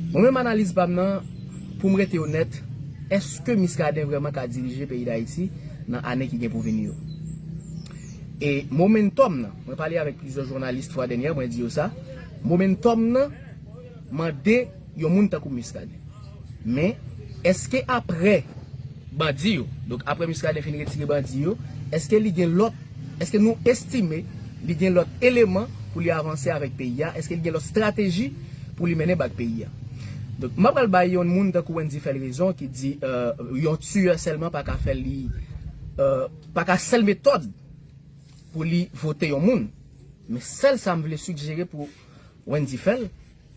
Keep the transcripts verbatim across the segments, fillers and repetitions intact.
Mwen menm analiz pa m nan, pou m rete onèt, èske Muscadin vrèman ka dirije peyi Dayiti nan ane ki gen pou vini yo? E momentòm nan, mwen pale avèk plizyè jounalis fwa dènyè, mwen di yo sa, momentòm nan mande yon moun tankou Muscadin. Men, èske apre bandi yo, donk apre Muscadin fin retire bandi yo, èske li gen lòt, èske nou estime li gen lòt eleman pou li avanse avèk peyi a? Èske li gen lòt estrateji pou li mennen bak peyi a? Donk, m ap pral bay yon moun tankou Wendy Phèl rezon ki di, euh, yon tiyè sèlman pa ka fè li, euh, pa ka sèl metòd pou li vote yon moun. Men sèl sa m vle sigjere pou Wendy Phèl,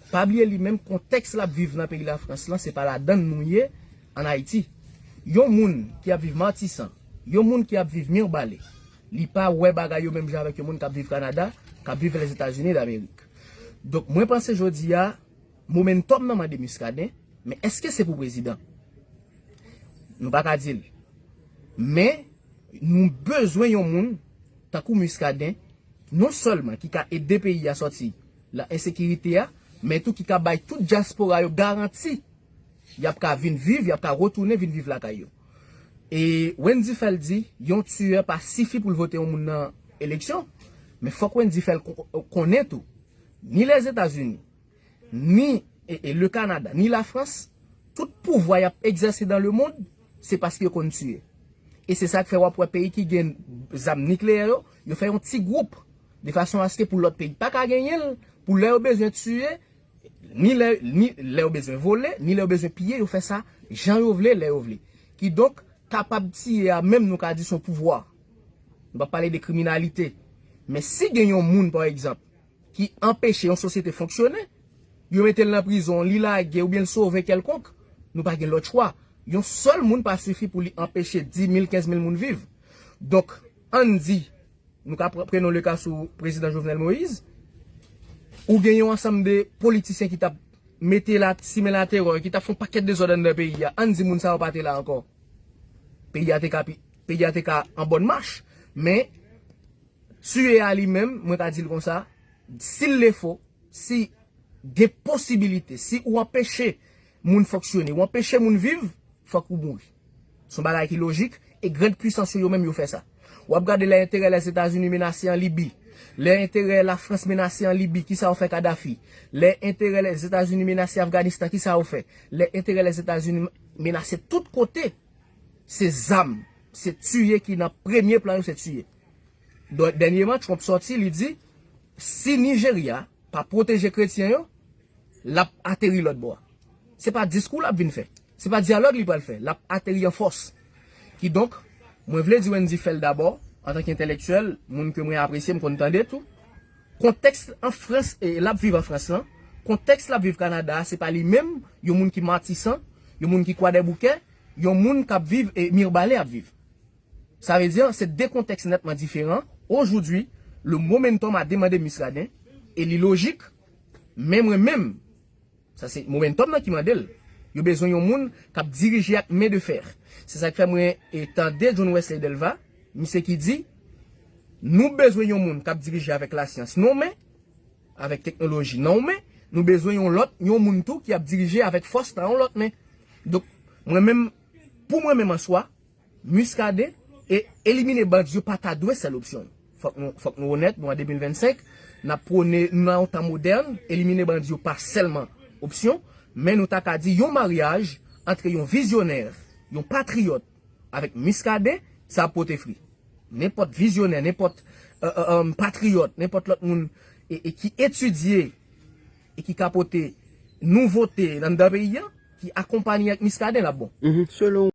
pa bliye li menm kontèks l ap viv nan peyi Lafrans lan, se pa ladann nou ye ann Ayiti. Yon moun ki ap viv Matisan, yon moun ki ap viv Mirebalais, li pa wè bagay yo menm jan avèk yon moun k ap viv Kanada, k ap viv Lèzetazini Damerik. Donk, mwen panse jodi a, momentòm nan mande Muscadin, men èske se pou prezidan? Nou pa ka di l. Men, nou bezwen yon moun, tankou Muscadin, non sèlman ki ka ede peyi a sòti nan ensekirite a, men tou ki ka bay tout dyaspora yo garanti y ap ka vin viv, y ap ka retounen vin viv lakay yo. E Wendy Phèl di, yon tiyè pa sifi pou l vote yon moun nan eleksyon, men fòk Wendy Phèl ko-, konnen tou, ni Lèzetazini, ni, e, e, le Kanada, ni Lafrans, tout pouvwa y ap egzèse dans le monde, se paske yo konn tiye. E se sa k fè w ap wè peyi ki gen zam nikleyè yo, yo fè yon ti gwoup, de fason aske pou lòt peyi pa ka genyen l, pou lè yo bezwen tiye, ni lè, ni lè yo bezwen vole, ni lè yo bezwen piye, yo fè sa jan yo vle, lè yo vle. Kidonk, kapab tiye a menm nou ka di se yon pouvwa. Nou p ap pale de kriminalite. Men si gen yon moun, pa egzanp, ki anpeche yon sosyete fonksyone, yo mete l nan prizon, li lage oubyen l sove kèlkonk, nou pa gen lòt chwa. Yon sèl moun pa sifi pou li anpeche dis mil, kenz mil moun viv. Donk, ann di, nou ka pre-, prenons le cas sou prezidan Jovenel Moïse, ou gen yon ansanm de politisyen ki t ap mete la, simen laterè, ki t ap fè yon pakèt dezòd anndan peyi a. Ann di moun sa yo pa te la ankò. Peyi a te ka pi-, peyi a te ka an bòn mach. Men, tiye a li menm, mwen ka di l konsa, si l le fo, si gen posibilite, si ou anpeche moun fonksyone, ou anpeche moun viv, fòk ou mouri. Se yon bagay ki lojik, e grann pwisans yo, yo menm yo fè sa. W ap gade lè enterè Lèzetazini menase an Libi, lè enterè Lafrans menase an Libi, kisa yo fè Kadhafi? Lè enterè Lèzetazini menase Afganistan, kisa yo fè? Lè enterè Lèzetazini menase tout kote, se zam, se tiye ki nan premye plan yo, se tiye. Donk, dènyèman, Trump sòti, li di, si Nijerya pa pwoteje kretyen yo, l ap ateri lòt bò a. Se pa diskou l ap vin fè. Se pa dyalòg li pral fè. L ap ateri an fòs. Kidonk, mwen vle di Wendy Phèl dabò, antanke entèlektyèl, moun ke mwen apresye, m konn tande tou. Kontèks an Frans, e, l ap viv an Frans lan, kontèks l ap viv Kanada a, se pa li menm, yon moun ki Matisan, yon moun ki Kwadèboukè, yon moun k ap viv, e, Mirebalais ap viv. Sa vle di, se de kontèks nètman diferan. Aujourd'hui, le momentum a demandé Muscadin, e li lojik, men mwen menm, sa se momentum nan ki mande l. Yo bezwen yon moun k ap dirije ak men de fè. Se sa k fè mwen, e, tande John Wesley Delva, misye ki di, nou bezwen yon moun k ap dirije avèk lasyans nan yon men, avèk teknoloji nan yon men, nou bezwen yon lòt, yon moun tou ki ap dirije avèk fòs nan yon lòt men. Donk, mwen menm, pou mwen menm an swa, Muscadin, e elimine bandi yo pa ta dwe sèl opsyon. Fòk nou, fòk nou onèt, nou an de mil vennsenk, n ap pwone, nou nan yon tan modèn, elimine bandi yo pa sèlman opsyon, men nou ta ka di yon maryaj ant yon vizyonè, yon patriyòt, avèk Muscadin, sa ap pote fri. Nenpòt vizyonè, nenpòt, euh, euh, euh, patriyòt, nenpòt lòt moun e, e ki etidye e ki ka pote nouvote anndan peyi a, ki akonpanye ak Muscadin, l ap bon. Mhm. Selon